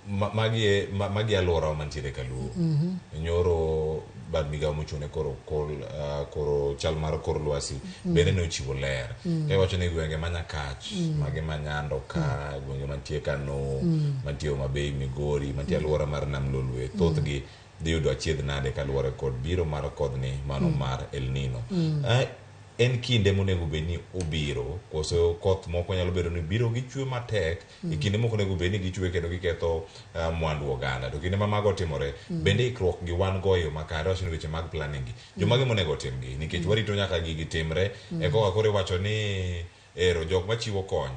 Magi e magi alworawa mantiere kaluo. Nyoro bad migawo mochung' ne koro kor, koro chal mar kor lwasi bende ne ochiwo ler. Ka iwacho ni gwenge ma Nyakach, magi ma Nyando ka, gwenge mantie Kano, mantie Homa Bay, Migori, mantie alwora mar Nam Lolwe, thothgi dhi yudo achiedh nade kaluwore kod biro mar kodhni mano mar El Nino. En kinde monego bed ni obiro koso koth moko nyalo bedo ni biro gichwe matek e kinde moko onego bed ni gichwe kendo giketho mwandu oganda to kinde ma mago otimore bende ikruok gi wan go e yo makare wacho ni weche mag planning gi jomage monego otimgi nikech warito nyaka gigi timre e koka koro iwacho ni ero jok machiwo kony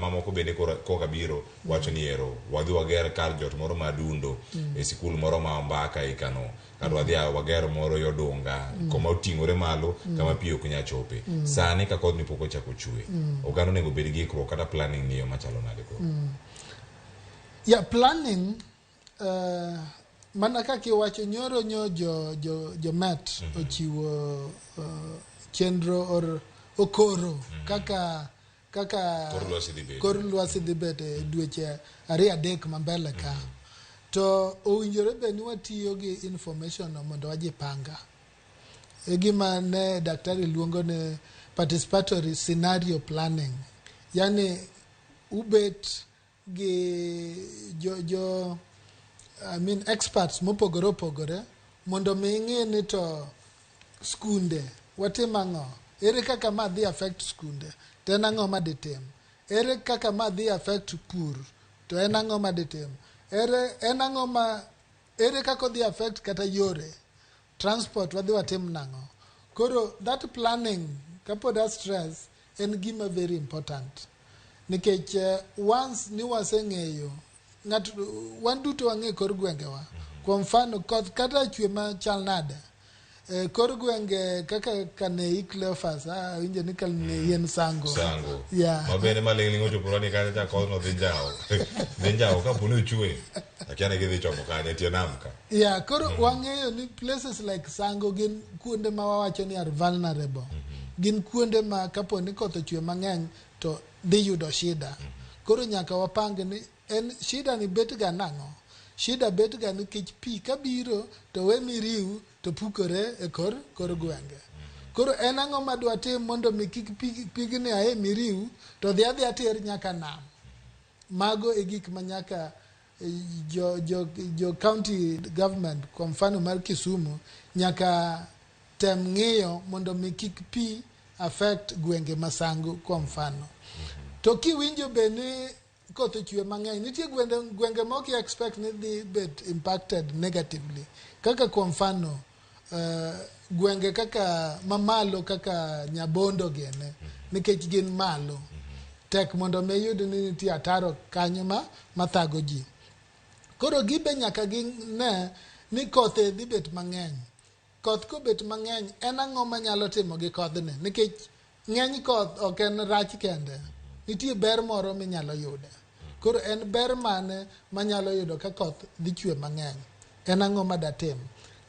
mamoko bende koka biro wacho ni ero wadhi wager kar jot moro ma Adundo e sikul moro ma Ombaka e Kano kata wadhi wager moro Yodunga koma oting'ore malo kama pi ok nyal chope. Sani ka kodhni pok ochako chwe, oganda onego obed gi ikruok kata planning ni yo machalo nade koro? Yeah, planning mana kaka iwacho nyoro nyo jo Met ochiwo chenro or okoro kaka Kor lwasi dhi bedo. Kor lwasi dhi bet e dweche 2 3 ma mbele ka. To owinjore bed ni watiyo gi information no mondo wajipanga. E gima ne daktari luongo ni participatory scenario planning. Yani ubet gi jo I mean experts mopogore opogore mondo mi ing'i ni to skunde watim ang'o, ere kaka ma dhi affect skunde to en ang'o ma ditim, ere kaka ma dhi affect pur to en ang'o ma ditim, ere en ang'o ma ere kaka odhi affect kata yore transport wadhi watim nang'o. Koro that planning, kapod a stress, en gima very important nikech once ni waseng'eyo ng'at wan duto wang'e kor gwengewa. Kuom mfano, koth kata chwe machal nade kor gwenge kaka Kanei Cleophas, awinjo ni Kanei en Sango. Sango. Yeah. Ma bende maling'ling' ochopo ni kacha cha kodhno dhi njawo kapo ni ochwe. Akia ni gidhi chomo kanye tie nam ka. Yeah, koro wang'eyo ni places like Sango gin kuonde ma wawacho ni are vulnerable. Gin kuonde ma kapo ni koth ochwe mang'eny to dhi yudo shida. Koro nyaka wapang ni en shida ni bet ga nang'o? Shida bet ga nikech pi kabiro to we miriw to pukore e kor gwenge. Koro en ang'o ma dwa tim mondo mi kik pigni ae miriw to dhi adhiya ter nyaka nam. Mago e gik ma nyaka jo county government, kwa mfano mar Kisumu, nyaka tem ng'iyo mondo mi kik pi affect gwenge ma Sango kwa mfano. To kiwinjo be ni koth ochwe mang'eny, nitie gwenge ma ok i expect ni dhi bet impacted negatively. Kaka kwa mfano gwenge kaka mamalo kaka Nyabondo gene, nikech gin malo. Tek mondo mi iyud ni nitie ataro kanyo ma mathago ji. Koro gibe nyaka gine ni koth dhi bet mang'eny. Koth kobet mang'eny, en ang'o manyalo timo gi kodhni? Nikech ng'eny koth ok en rach kende. Nitie ber moro minyalo yude. Koro en ber mane manyalo yudo ka koth dhi chwe mang'eny? En ang'o ma datim?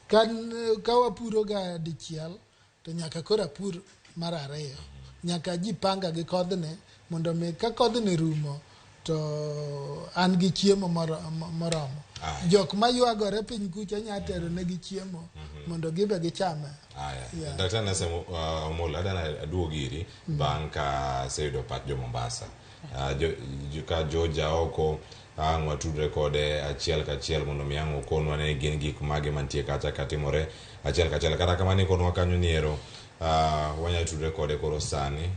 Ka wapuro ga dichiel, to nyaka koro apur mar ariyo. Nyaka ajipanga gi kodhni mondo mi ka kodhni rumo to an gi chiemo moromo. Jok maywagore piny kucha nya tero negi chiemo mondo gibe gichame. Aya. Yeah. Dr. Nelson Omolo, adana aduog iri bang' ka aseyudo pach jo Mombasa. Ka Georgia oko ang' watudre kode achiel kachiel mondo mi ang' okonwa ni gin gik mage mantie kacha katimore achiel kachiel. Kata kamano ikonwa kanyo ni ero wanyalo tudre kode koro sani.